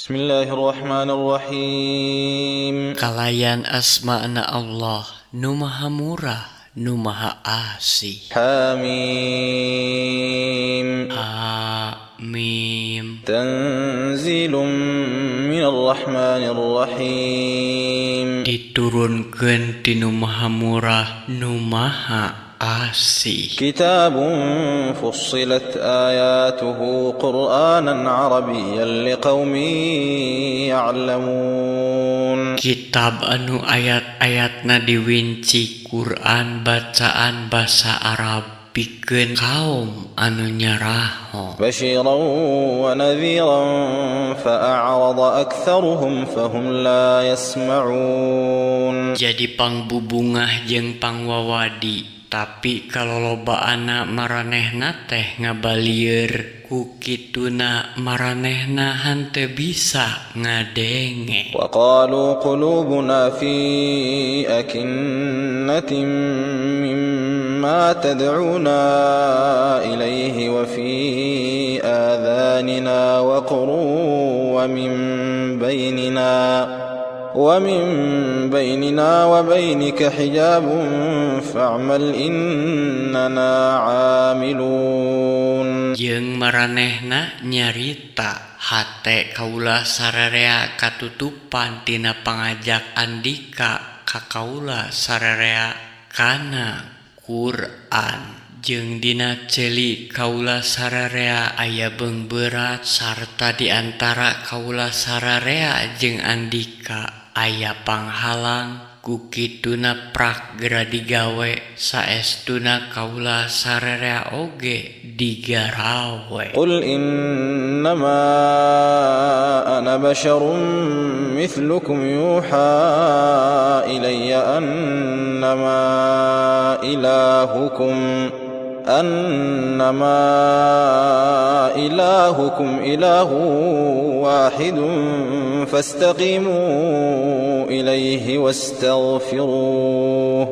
Bismillahirrahmanirrahim. Kalayan asmana Allah nu maha murah nu maha asih. Hamim. Ha mim. Tanzilun minarrahmanir rahim. Diturunkeun ti nu maha murah nu maha asih. Kitabun fussilat ayatuhu Qur'anan Arabiyyan liqaumin ya'lamun. Kitab anu ayat-ayatna diwinci Quran bacaan basa Arab pikeun kaum anu nyaraho. Basyiran wa nadhiran fa'arada aktsaruhum fahum la yasma'un. Jadi pangbubungah jeung pangwawadi, tapi kalolobaanna maranehna teh ngabalieur, ku kituna maranehna henteu bisa ngadenge. Wa qalu qulubuna fi akinnatin mimma tad'una ilaihi wa fi adhanina waqrun wa min bainina wa min bainina wa bainika hijabun fa'mal innana 'amilun. Jeung maranehna nyarita, hate kaula sararea katutupan tina pangajak andika ka kaula sararea kana Quran, jeung dina ceuli kaula sararea aya beungberat, sarta di antara kaula sararea jeung andika aya panghalang, ku kituna prak gera digawe, saestuna kaula sararea oge digarawe. Qul innama ana basyarum mithlukum yuha ilayya annama ilahukum ilahun wahidun fastaqimu ilaihi wastaghfiruh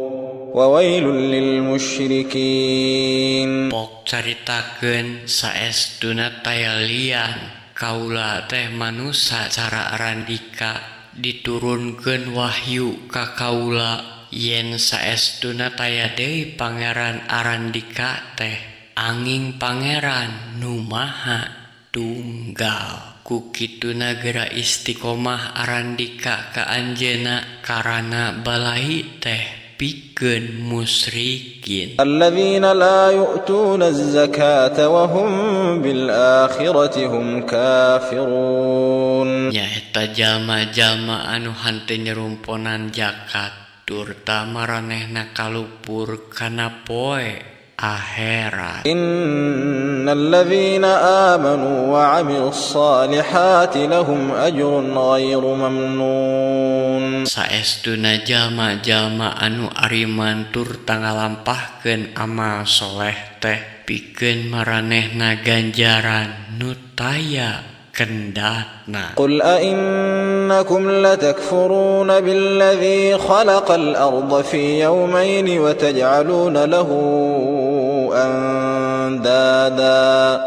wa wailul lil musyrikin. Pok caritakeun, saestuna taya lian, kaula teh manusa cara arandika, diturunkeun wahyu ka kaula yen saestuna taya deui pangeran arandika teh anging pangeran nu maha tunggal, ku kituna gera istiqomah arandika ka anjeunna karana balai teh pikeun musyrikin. Alladzina la yu'tuna az-zakata wa hum bil akhirati hum kafirun. Nyaeta jalma-jalma anu henteu nyerumponan zakat turta maranehna kalupur kana poe akhirat. Innalladzina amanu wa 'amilus solihati lahum ajrun ghairu mamnun. Saestuna jalma-jalma anu ariman turta ngalampahkeun amal soleh teh pikeun maranehna ganjaran nu taya kendatna. Qul a innakum latakfuruna billadzi khalaqal arda fi yawmayn wa taj'aluna lahu andada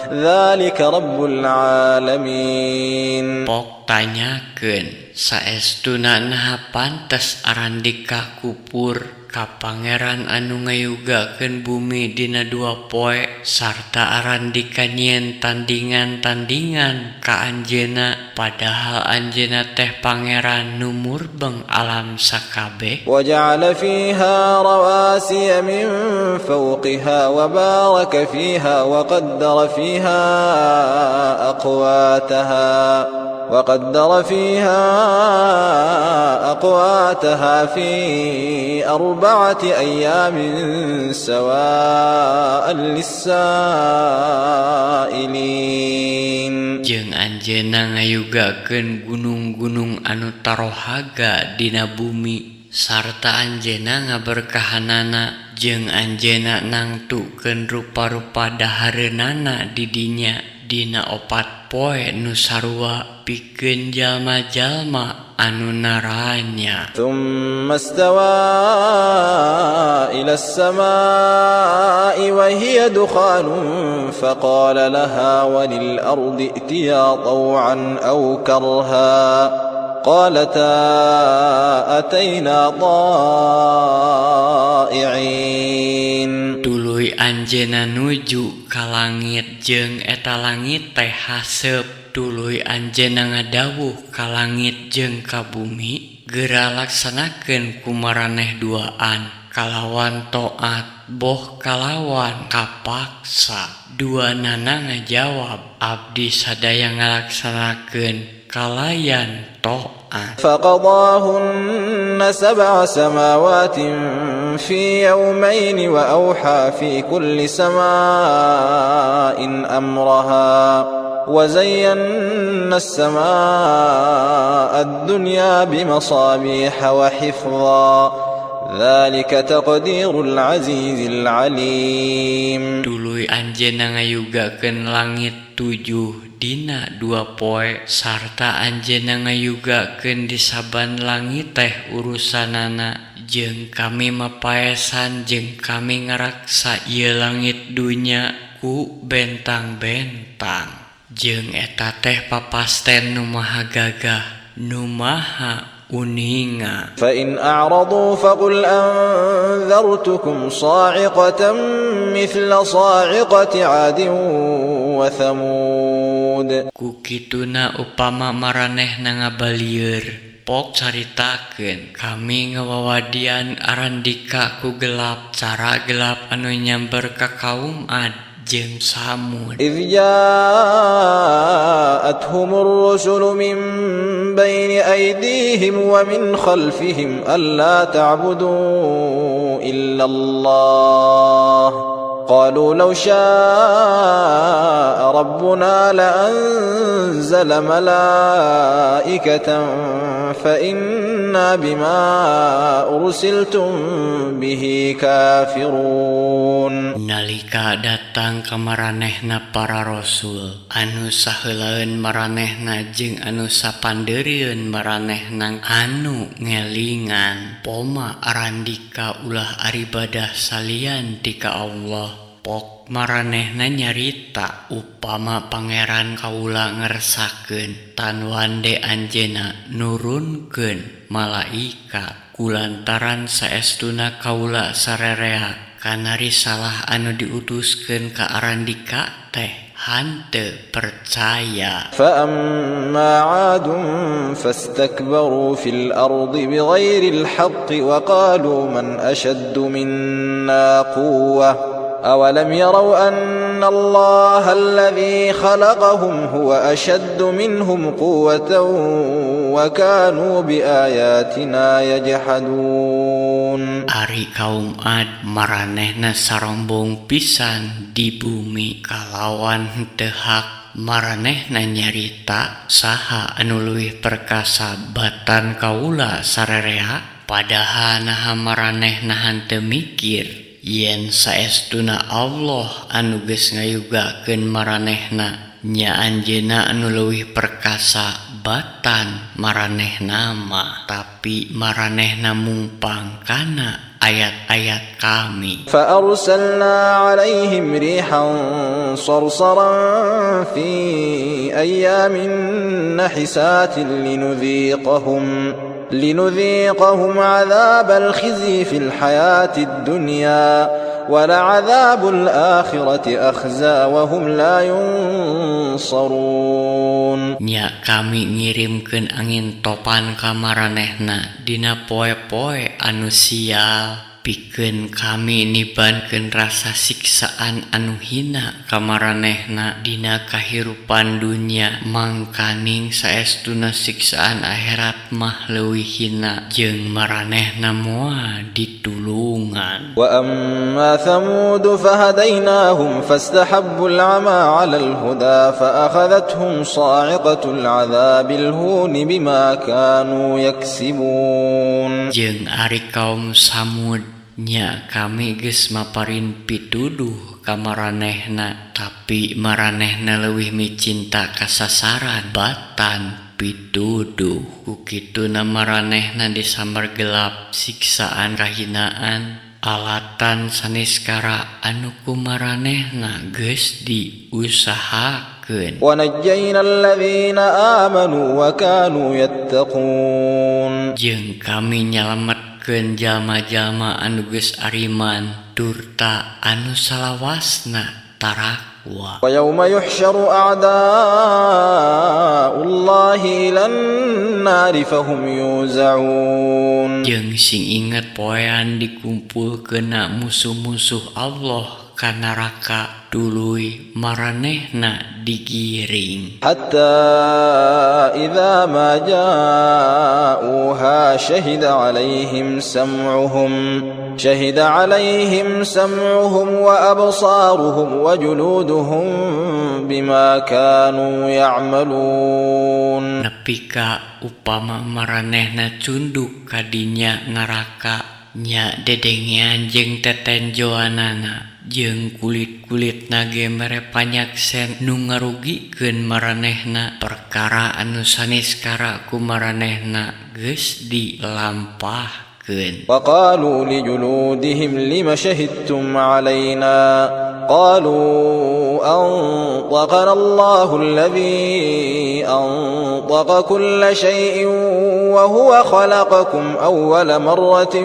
dzalika rabbul alamin. Pok tanyakeun, saestuna naha pantes arandika kupur ka pangeran anu ngayugakeun bumi dina 2 poe sarta arandika nyieun tandingan-tandingan ka anjeunna, padahal anjeunna teh pangeran nu murbeng alam sakabeh. Wa ja'ala fiha rawasiya min fawqiha wa baraka fiha wa qaddara fiha aqwataha wa qaddara fiha aqwataha fi 4 ayyamin sawa'an lis-sa'ilin. Jeung anjeunna ngayugakeun gunung-gunung anu tarohaga dina bumi sarta anjeunna ngaberkahanana, jeung anjeunna nangtukeun rupa-rupa dahareunana di dinya dina 4 Poe nu sarua pikeun jalma-jalma anu naranya. ثم استوى إلى السماء وهي دخان فقال لها وللأرض ائتيا طوعا أو كرها قالتا أتينا طائعين. Tuluy Anjeunna nuju ka langit jeung eta langit teh haseup. Tuluy Anjeunna ngadawuh ka langit jeung ka bumi, geura laksanakeun ku maraneh duaan, kalawan toat boh kalawan kapaksa. Duanana ngajawab, abdi sadaya ngalaksanakeun kalayan toat. فقضاهن سبع سماوات في يومين وأوحى في كل سماء أمرها وزينا السماء الدنيا بمصابيح وحفظا ذلك تقدير العزيز العليم. Tuluy Anjeunna ngayugakeun langit tujuh dina 2 poe, sarta Anjeunna ngayugakeun di saban langit teh urusanana, jeung kami mapaesan jeung kami ngaraksa ieu langit dunya ku bentang-bentang, jeung eta teh papasten nu maha gagah, nu maha uninga. فإن أعرضوا فقل أنذرتكم صاعقة مثل صاعقة عاد وثمود. Ku kituna upama maranehna ngabalieur, pok caritakeun kami ngawawadian arandika ku gelap cara gelap anu nyamber ka kaum Ad jeung Samud. إذ جاءتهم الرسل من بين أيديهم ومن خلفهم ألا تعبدوا إلا الله قالوا لو شاء ربنا لأنزل ملائكة فإنا بما أرسلتم به كافرون. Nalika datang ka maranehna para rasul anu saheulaeun maranehna jeung anu sapandeurieun maranehna anu ngelingan, poma arandika ulah aribadah salian ti ka Allah. Pok maranehna nyarita, upama Pangeran kaula ngersakeun, tan wande anjeunna nurunkeun malaikat, kulantaran saestuna kaula sarerea kana risalah anu diutuskeun ka arandika teh hanteu percaya. فأما عاد فاستكبروا في الأرض بغير الحق وقالوا من أشد منا قوة أولم يروا أن الله الذي خلقهم هو أشد منهم قوة وكانوا بآياتنا يجحدون. Ari kaum Ad, maranehna sarombong pisan di bumi kalawan henteu hak. Maranehna nyarita, saha anu leuwih perkasa batan kaula sarerea? Padahal naha maranehna henteu mikir yen saestuna Allah anu geus ngayugakeun maranehna nya anjeunna anu leuwih perkasa batan maranehna mah, tapi maranehna mungpang kana ayat-ayat kami. فأرسلنا عليهم ريحا صرصرا في أيام نحسات لنذيقهم عذاب الخزي في الحياة الدنيا ولعذاب الآخرة أخزى وهم لا ينصرون. Nya kami ngirimkeun angin topan ka maranehna dina poe-poe anu sial, pikeun kami nibankeun rasa siksaan anu hina ka maranehna dina kahirupan dunya, mangkaning saestuna siksaan akhirat mah leuwih hina jeung maranehna moal ditulungan. وأما ثمود فهديناهم فاستحبوا العمى على الهدى فأخذتهم صاعقة العذاب الهون بما كانوا يكسبون. Jeung ari kaum Samud, Nya kami geus maparin pituduh ka maranehna, tapi maranehna leuwih micinta kasasaran batan pituduh. Ku kituna maranehna disambar gelap siksaan kahinaan alatan saniskara anu ku maranehna geus diusahakeun. ونجينا الذين آمنوا وكانوا يتقون. Jeung kami nyalametkeun jalma-jalma anu geus ariman turta anu salawasna tarakwa. ويوم يحشر أعداء الله إلى النار فهم يوزعون. Jeung sing inget poean dikumpulkeunna musuh-musuh Allah ka neraka tuluy maranehna digiring. حتى إذا ما جاءوها شهد عليهم سمعهم وأبصارهم وجلودهم بما كانوا يعملون. Nepi ka upama maranehna cunduk ka dinya neraka nya dedengean jeung tetenjoanana jeung kulit-kulitna ge mere panyaksen nu ngarugikeun maranehna perkara anu saniskara ku maranehna geus dilampahkeun. وقالوا لجلودهم لم شهدتم علينا قالوا أنطقنا الله الذي أنطق كل شيء وهو خلقكم أول مرة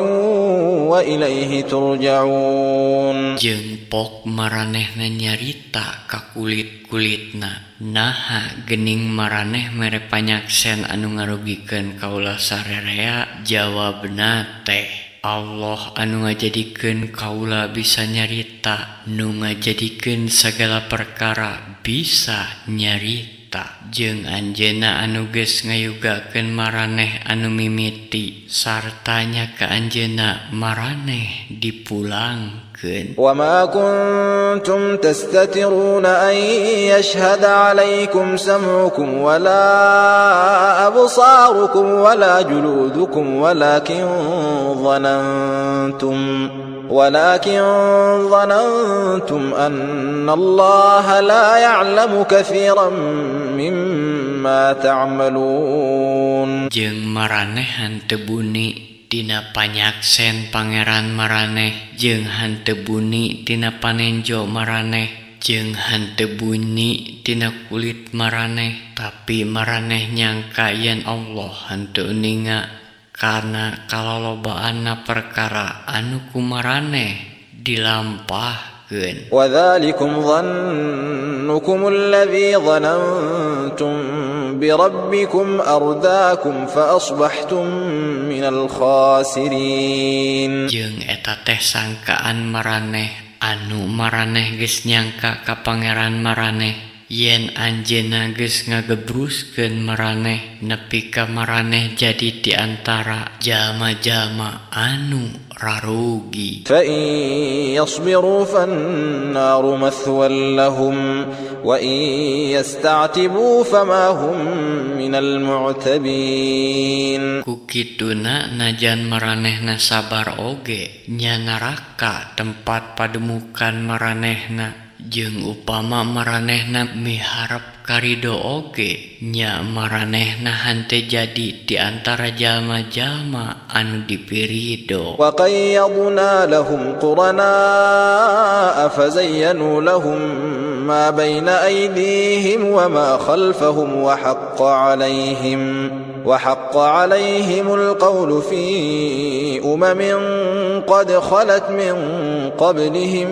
وإليه ترجعون. Jeung pok maranehna nyarita ka kulit-kulitna, naha geuning maraneh mere panyaksen anu ngarugikeun kaula sarerea? Jawabna teh, Allah anu ngajadikeun kaula bisa nyarita, nu ngajadikeun sagala perkara bisa nyarita, jeung Anjeunna anu geus ngayugakeun maraneh anu mimiti sarta nya ka Anjeunna maraneh dipulangkeun. وما كنتم تستترون أن يشهد عليكم سمعكم ولا أبصاركم ولا جلودكم ولكن ظننتم أن الله لا يعلم كثيرا مما تعملون. Jeung maraneh henteu buni tina panyaksen Pangeran maraneh jeung henteu buni tina panenjo maraneh jeung henteu buni tina kulit maraneh, tapi maraneh nyangka yen Allah henteu uninga kana kalolobaanna perkara anu ku maraneh dilampahkeun. وذلكم ظنكم الذي ظننتم بربكم أرداكم فأصبحتم من الخاسرين. Jeung eta teh sangkaan maraneh anu maraneh geus nyangka ka Pangeran maraneh yen Anjeunna geus ngagebruskeun maraneh nepi ka maraneh jadi di antara jalma-jalma anu rarugi. فإن يصبروا فالنار مثوى لهم وإن يستعتبوا فما هم من المعتبين. Ku kituna najan maranehna sabar oge nya neraka tempat pademukan maranehna, jeung upama maranehna miharep karido oge nya maranehna henteu jadi di antara jalma-jalma anu dipirido. وقيضنا لهم قرناء فزينوا لهم ما بين أيديهم وما خلفهم وحق عليهم القول في أمم قد خلت من قبلهم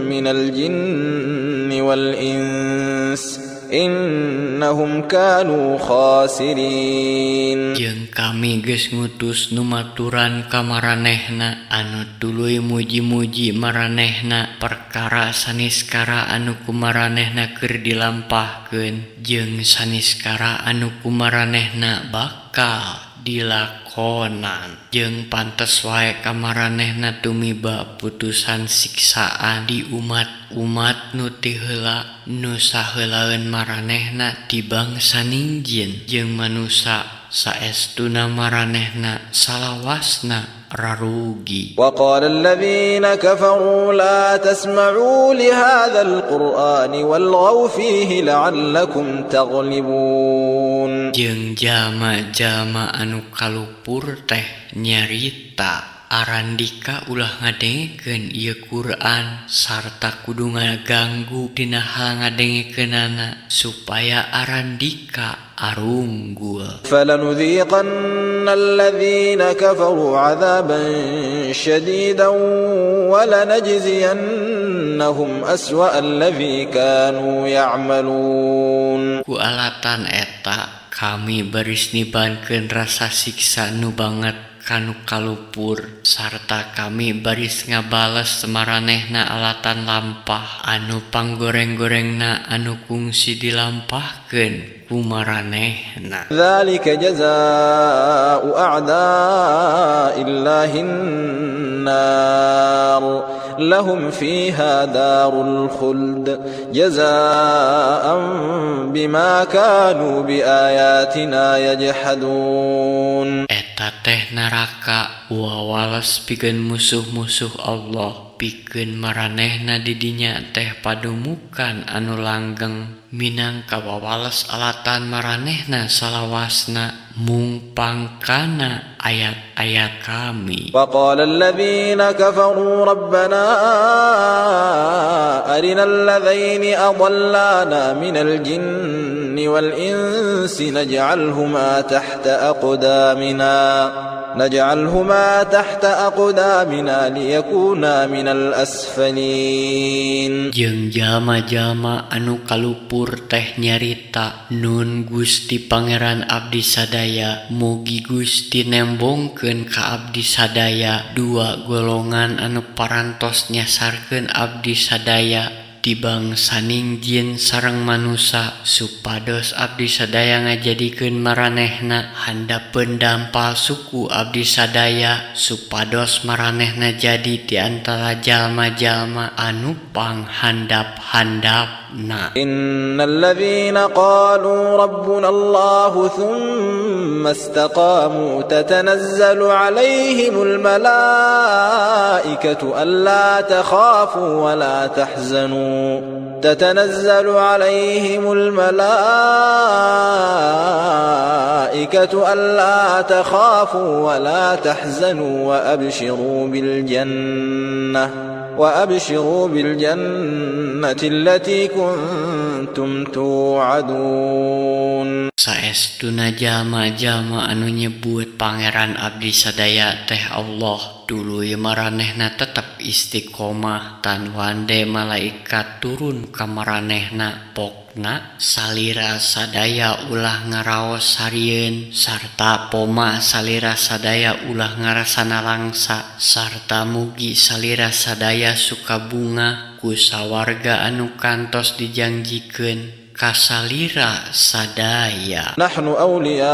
من الجن والإنس إنهم كانوا خاسرين. Jeung kami geus ngutus numaturan ka maranehna anu tuluy muji-muji maranehna perkara saniskara anu ku maranehna keur dilampahkeun jeung saniskara anu ku maranehna bakal dilakonan, jeung pantes wae ka maranehna tumiba putusan siksaan di umat-umat nu ti heula nu saheulaeun maranehna ti bangsaning jin jeung manusa. Saestuna maranehna salawasna rarugi. وقال الذين كفروا لا تسمعوا لهذا القرآن والغوا فيه لعلكم تغلبون. Jeung jalma-jalma anu kalupur teh nyarita, "Arandika ulah ngadengekeun ieu Quran sarta kudu ngaganggu dina hal ngadengekeunana supaya arandika arunggul." فلنذيقن الذين كفروا عذابا شديدا ولنجزينهم أسوأ الذي كانوا يعملون. Ku alatan eta kami baris nibankeun rasa siksa nu banget kanu kalupur sarta kami baris ngabales maranehna alatan lampah anu panggoreng-gorengna anu kungsi dilampahkeun ku maranehna. ذلك جزاء أعداء الله النار لهم فيها دار الخلد جزاء بما كانوا بآياتنا يجحدون. Eta teh neraka wawales pikeun musuh-musuh Allah, pikeun maranehna didinya teh padumukan anu langgeng minangka wawales alatan maranehna salawasna mungpang kana ayat-ayat kami. وقال الذين كفروا ربنا أرنا الذين أضلانا من الجن والإنس نجعلهما تحت أقدامنا ليكونا من الأسفلين. Jeung jalma-jalma anu kalupur teh nyarita, "Nun Gusti Pangeran abdi sadaya, mugi Gusti nembongkeun ka abdi sadaya dua golongan anu parantos nyasarkeun abdi sadaya di bangsaning jin sareng manusa, supados abdi sadaya ngajadikeun maranehna handapeun dampal suku abdi sadaya, supados maranehna jadi di antara jalma-jalma anu panghandap-handapna." إن الذين قالوا ربنا الله ثم استقاموا تتنزل عليهم الملائكة ألا تخافوا ولا تحزنوا تتنزل عليهم الملائكة ألا تخافوا ولا تحزنوا وأبشروا بالجنة التي كنتم توعدون. Saestuna jalma-jalma anu nyebut Pangeran abdi sadaya teh Allah, tuluy maranehna tetep istiqomah, tan wande malaikat turun ka maranehna, pokna salira sadaya ulah ngaraos sarieun sarta poma salira sadaya ulah ngarasa nalangsa sarta mugi salira sadaya suka bungah ku sawarga anu kantos dijangjikeun ka salira sadaya. نحن أولياؤكم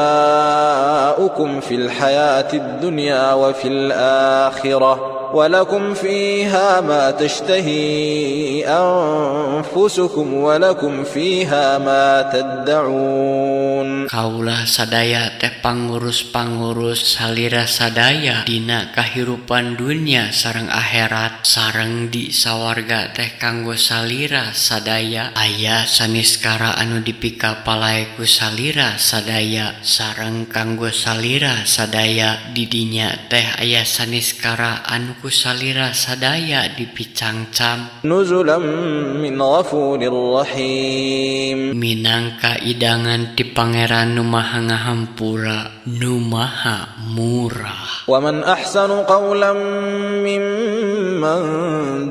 في الحياة الدنيا وفي الآخرة ولكم فيها ما تشتهي أنفسكم ولكم فيها ما تدعون. Kaula sadaya teh pangurus-pangurus salira sadaya dina kahirupan dunya sareng akhirat, sareng di sawarga teh kanggo salira sadaya aya saniskara anu dipikapalae ku salira sadaya, sareng kanggo salira sadaya didinya teh aya saniskara anu ku salira sadaya dipicangcam. نزلا من غفور رحيم. Minangka idangan ti Pangeran nu Maha Ngahampura nu Maha Murah. ومن أحسن قولا ممن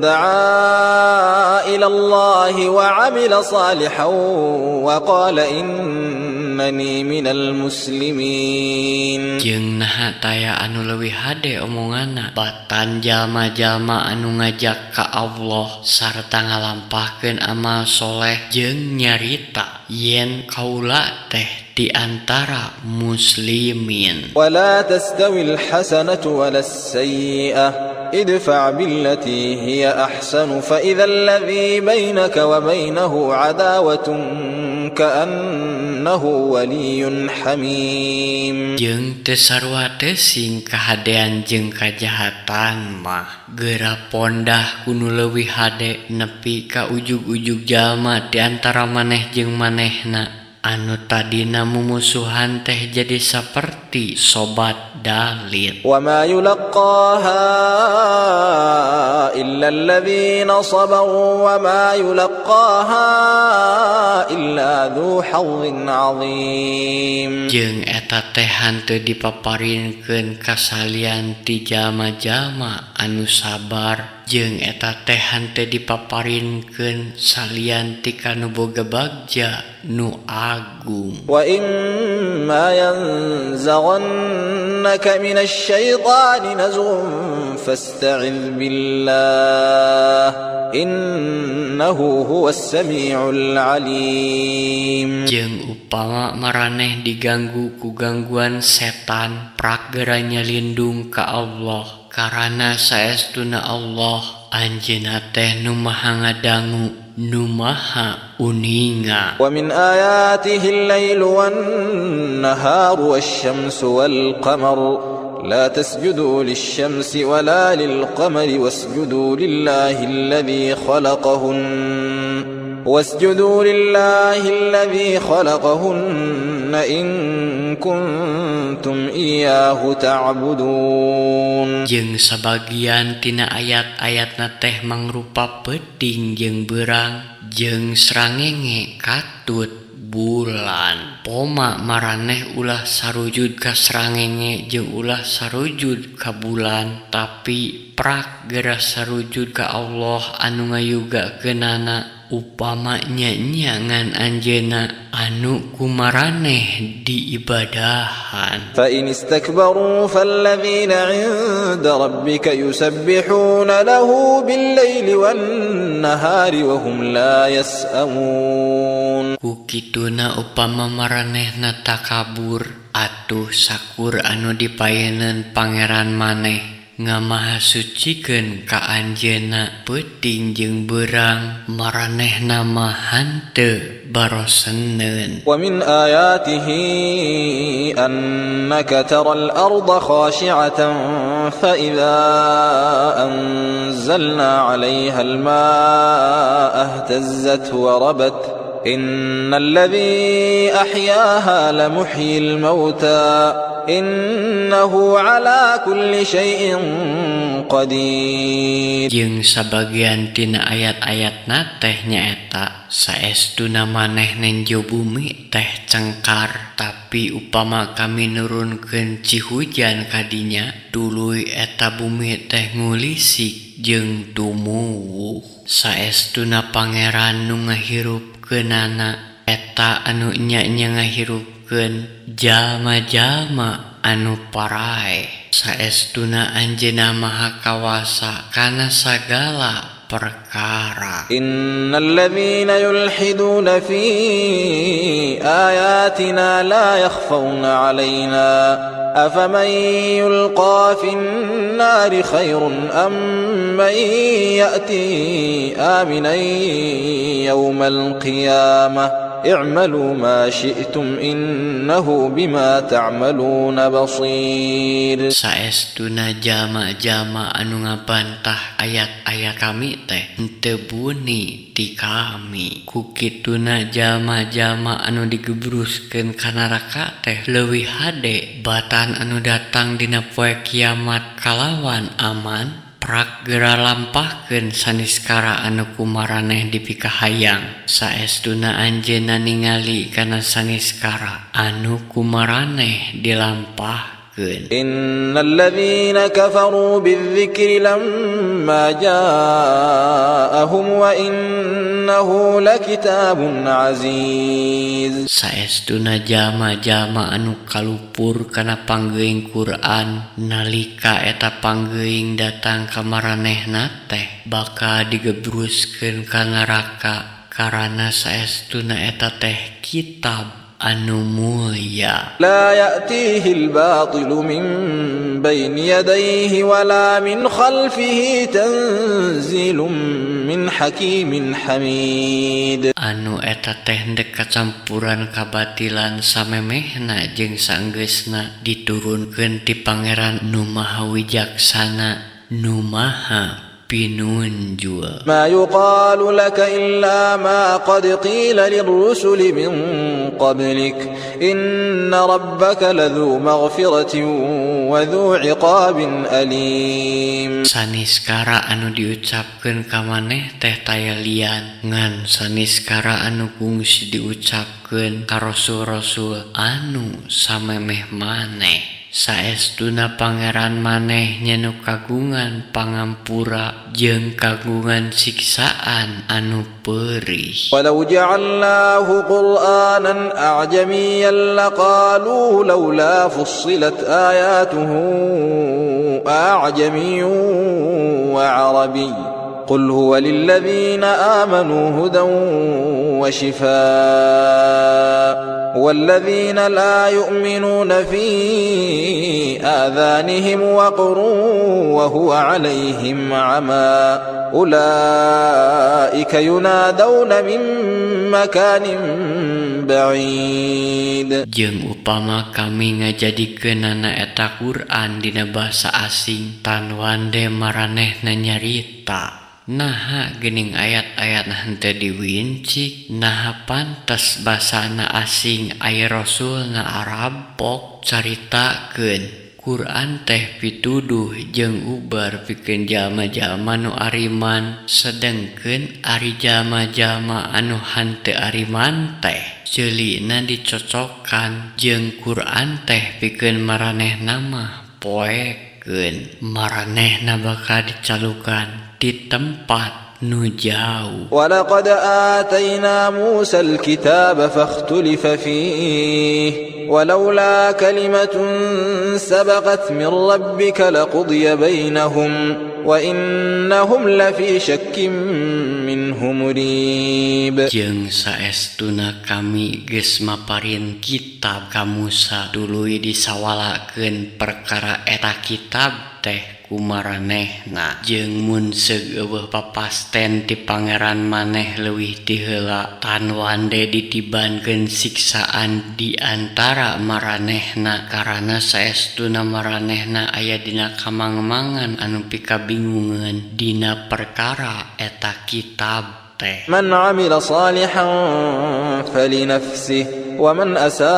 دعا إلى الله وعمل صالحا وقال إنني من المسلمين. Jeung naha taya anu leuwih hade omonganna batan jalma-jalma anu ngajak ka Allah sarta ngalampahkeun amal soleh jeung nyarita yen kaula teh di antara muslimin. ولا تستوي الحسنة ولا السيئة ادفع بالتي هي أحسن فإذا الذي بينك وبينه عداوة كأنه ولي حميم. Jeung teu sarua teh sing kahadean jeung kajahatan mah, geura pondah ku nu leuwih hade nepi ka ujug-ujug jalma di antara maneh jeung manehna anu tadina mumusuhan teh jadi saperti sobat dalit. وما يلقاها إلا الذين صبروا وما يلقاها إلا ذو حظ عظيم. Jeung eta teh henteu dipaparinkeun ka salian ti jalma-jalma anu sabar, jeung eta teh henteu dipaparinkeun salian ti kanu boga bagja nu agung. وإما ينزغنك من الشيطان نزغ فاستعذ بالله إنه هو السميع العليم. Jeung upama maraneh diganggu ku gangguan setan, prak geura nyalindung ka Allah, karana saestuna Allah anjeunna teh nu maha ngadangu, nu maha uninga. ومن آياته الليل والنهار والشمس والقمر لا تسجدوا للشمس ولا للقمر واسجدوا لله الذي خلقهن إن كنتم إياه تعبدون. Jeung sabagian tina ayat-ayatna teh mangrupa peuting jeung beurang jeung srangenge katut bulan. Poma maraneh ulah sarujud ka srangenge jeung ulah sarujud ka bulan, tapi prak geura sarujud ka Allah anu ngayugakeunana, upama nya ngan anjeunna anu ku maraneh diibadahan. فإن استكبروا فالذين عند ربك يسبحون له بالليل والنهار وهم لا يسأمون. Ku kituna upama maranehna takabur, atuh sakur anu dipayuneun Pangeran maneh ngamahasucikeun ka anjeunna peuting jeung beurang, maranehna mah henteu baroseneun. ومن آياته أنك ترى الأرض خاشعة فإذا أنزلنا عليها الماء اهتزت وربت إن الذي أحياها لمحيي الموتى إنه على كل شيء قدير. Jeung sabagian tina ayat-ayatna teh nyaeta saestuna maneh nenjo bumi teh cengkar, tapi upama kami nurunkeun cihujan kadinya, tuluy eta bumi teh ngulisik jeung tumuwuh. Saestuna Pangeran nu ngahirupkeunana eta anu nya-nya ngahirupkeun jalma-jalma anu paraeh. Saestuna anjeunna maha kawasa kana sagala perkara. إن الذين يلحدون في آياتنا لا يخفون علينا أفمن يلقى في النار خير أم من يأتي آمنا يوم القيامة اعملوا ما شئتم إنه بما تعملون بصير. Saestuna jalma-jalma anu ngabantah ayat-ayat kami teh henteu buni ti kami. Ku kituna jalma-jalma anu digebruskeun ka neraka teh leuwih hade batan anu datang dina poe kiamat kalawan aman? Prak geura lampahkeun saniskara anu ku maraneh dipikahayang. Saestuna anjeunna ningali kana saniskara anu ku maraneh dilampahkeun. إن الذين كفروا بالذكر لما جاءهم وإنه لكتاب عزيز. Saestuna jalma-jalma anu kalupur kana panggeuing Quran nalika eta panggeuing datang ka maranehna teh bakal digebruskeun ka neraka, karana saestuna eta teh kitab anu mulya. La ya'tihi al-batilu min bayni yadayhi wala min khalfihi tanzilun min hakimin hamid. Anu eta teh henteu kacampuran kabatilan samemehna jeung sanggeusna diturunkeun ti Pangeran nu Maha Wijaksana nu Maha Pinunjul. Ma yuqalu laka illa ma qad qila lirrusuli min qablik inna rabbaka ladzu maghfiratin wa dzu 'iqabin alim. Saniskara anu diucapkeun ka maneh teh taya lian ngan saniskara anu kungsi diucapkeun ka rasul-rasul anu samemeh maneh. Saestuna Pangeran maneh nya nu kagungan pangampura jeung kagungan siksaan anu peurih. Walau ja'alnahu Qur'anan a'jamiyyan laqalu laula fussilat ayatuhu a'jamiyyun wa 'arabiy. Qul huwa lilladzina amanu hudan wa shifaa. والذين لا يؤمنون في آذانهم وقر وهو عليهم عمى أولئك ينادون من مكان بعيد. Jeung upama kami ngajadikeunana eta Quran dina basa asing tan wande maranehna nyarita. Naha geuning ayat-ayat henteu diwincik, naha pantes basana asing aya rasulna Arab pok caritakeun. Quran teh pituduh jeung ubar pikeun jalma-jalma nu ariman, sedengkeun ari jalma-jalma anu henteu ariman teh ceulina dicocokan jeung Quran teh pikeun maranehna mah poekeun. Maranehna bakal dicalukan di tempat nu jauh. Walaqad atayna Musa al-kitaba fakhtulifa fihi walaula kalimatun sabaqat min rabbika laqudiya bainahum wa innahum lafi syakkin minhu murib. Jeung saestuna kami geus maparin kitab ka Musa tuluy disawalakeun perkara eta kitab teh kumaranehna. Jeung mun seug eueuh papasten ti pangeran maneh leuwih ti heula tan wande ditibankeun siksaan di antara maranehna karana saestuna maranehna aya dina kamangmangan anu pikabingungeun dina perkara eta kitab teh. Man 'amila salihan falinafsihi wa man asaa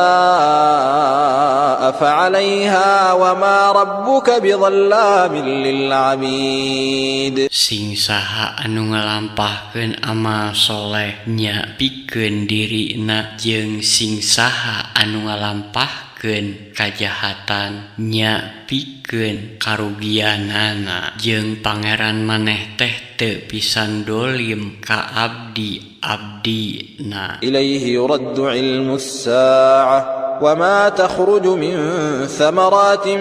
fa'alaiha wa ma rabbuka bidhallamin lil 'abid. Sing saha anu ngalampahkeun amal soleh nya pikeun dirina jeung sing saha anu ngalampahkeun kajahatan nya pikeun karugianana. Jeung pangeran maneh teh teu pisan dolim ka abdi-abdina. Ilaihi yuraddu ilmus saa'ah wa ma takhruju min thamaratin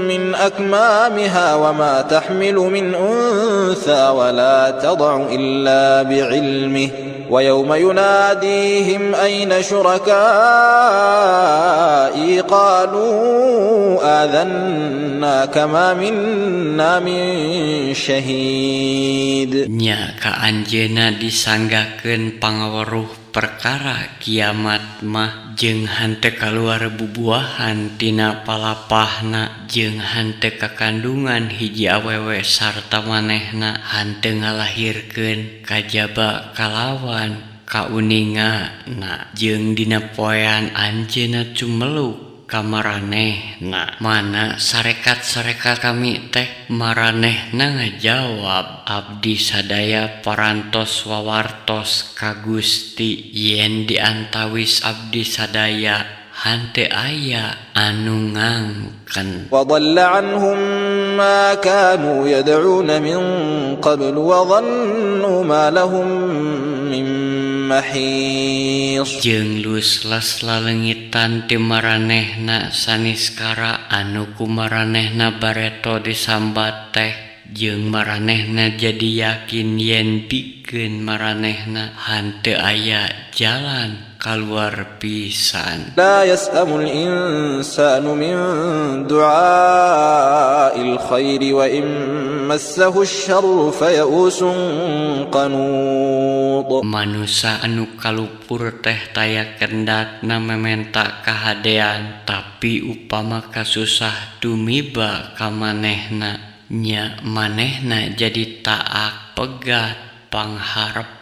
min akmamiha wa ma tahmilu min untha wa la tad'u illa bi'ilmihi wa yawma yunadihim ayna syuraka'i qalu adhanna kama minna min syahid. Nya ka anjeunna disanggakeun pangaweruh perkara kiamat mah jeung henteu kaluar bubuahan tina palapahna jeung henteu kakandungan hiji awewe sarta manehna henteu ngalahirkeun kajaba kalawan kauningana jeung dina poean anjeunna cumeluk ka maranehna. Mana sarekat-sarekat kami teh? Maranehna ngajawab, abdi sadaya parantos wawartos ka Gusti yen diantawis abdi sadaya henteu aya anu ngangken. Wa dhalla anhum ma kanu yad'una min qablu wa dhannu ma lahum min mahis. Jeung luslas lalengitan ti maranehna saniskara anu kumaranehna bareto disambat teh jeung maranehna jadi yakin yen pikeun maranehna henteu aya jalan kaluar pisan. لا يسأم الإنسان من دعاء الخير وإن مسه الشر فيئوس قنوط. Manusa anu kalupur teh taya kendatna mementa kahadean, tapi upama kasusah tumiba ka manehna, nya manehna jadi taak pegat pangharepan.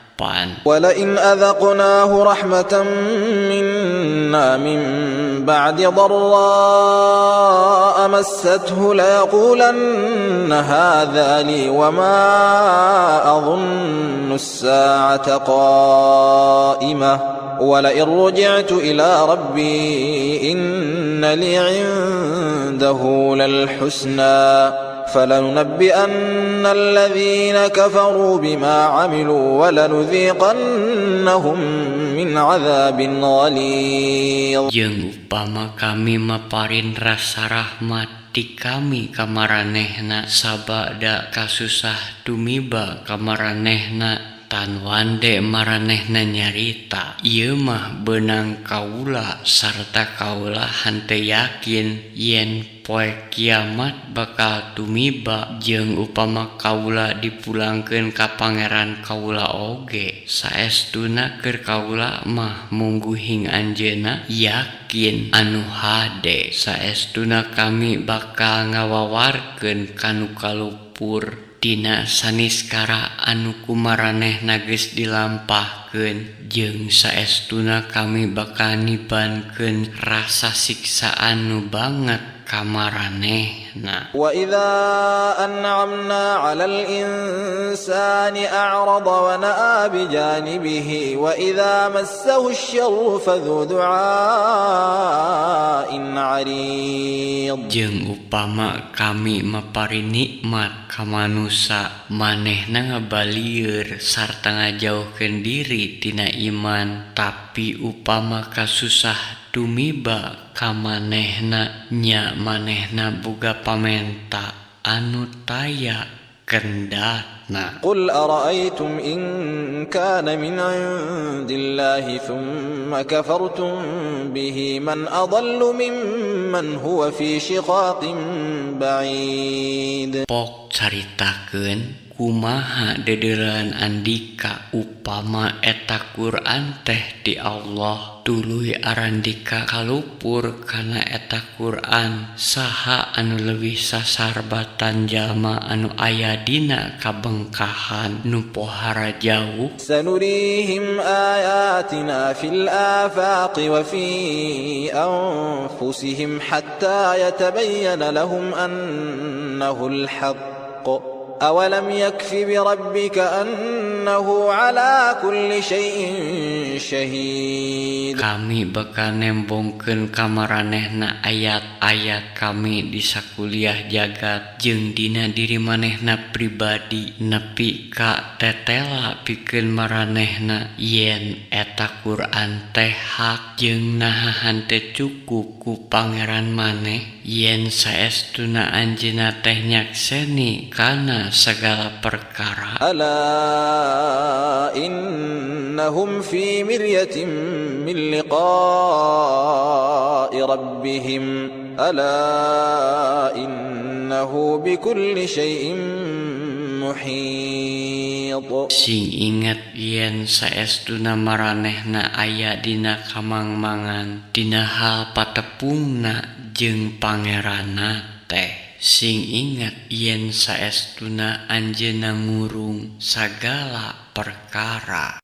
ولئن أذقناه رحمة منا من بعد ضراء مسته ليقولن هذا لي وما أظن الساعة قائمة ولئن رجعت إلى ربي إن لي عنده للحسنى فلننبئن الذين كفروا بما عملوا ولنذيقنهم من عذاب غليظ. Jeung upama kami maparin rasa rahmat ti kami ka maranehna sabada kasusah tumiba ka maranehna, tan wande maranehna nyarita, ieu mah beunang kaula sarta kaula henteu yakin yen poe kiamat bakal tumiba, jeung upama kaula dipulangkeun ka pangeran kaula oge saestuna keur kaula mah mungguhing anjeunna yakin anu hade. Saestuna kami bakal ngawawarkeun kanu kalupur dina saniskara anu kumaranehna geus dilampahkeun, jeung saestuna kami bakal nibankeun rasa siksaan nu banget ka maranehna. وإذا أنعمنا على الإنسان أعرض ونأى بجانبه وإذا مسه الشر فذو دعاء عريض. Jeung upama kami maparin nikmat ka manusa, manehna ngabalieur sarta ngajauhkeun diri tina iman, tapi upama kasusah tumiba ka manehna, nya manehna boga pamenta anu taya kendatna. قل أرأيتم إن كان من عند الله ثم كفرتم به من أضل ممن هو في شقاق بعيد. Pok caritakeun kumaha dedeulean andika upama eta Quran teh ti Allah, tuluy arandika kalupur kana eta Quran, saha anu leuwih sasarbatan jalma anu aya dina kabengkahan nu pohara jauh? سنريهم آياتنا في الآفاق وفي أنفسهم حتى يتبين لهم أنه الحق أولم يكف بربك أنه على كل شيء شهيد. Kami bakal nembongkeun ka maranehna ayat-ayat kami di sakuliah jagat jeung dina diri manehna pribadi nepi ka tetela pikeun maranehna yen eta Quran teh hak, jeung naha henteu cukup ku pangeran maneh yen saestuna anjeunna teh nyakseni kana segala perkara. ألا إنهم في مرية من لقاء ربهم ألا إنه بكل شيء محيط. Sing inget yen saestuna maranehna aya dina kamangmangan dina hal patepungna jeung pangeranna teh. Sing inget yen saestuna anjeunna ngurung sagala perkara.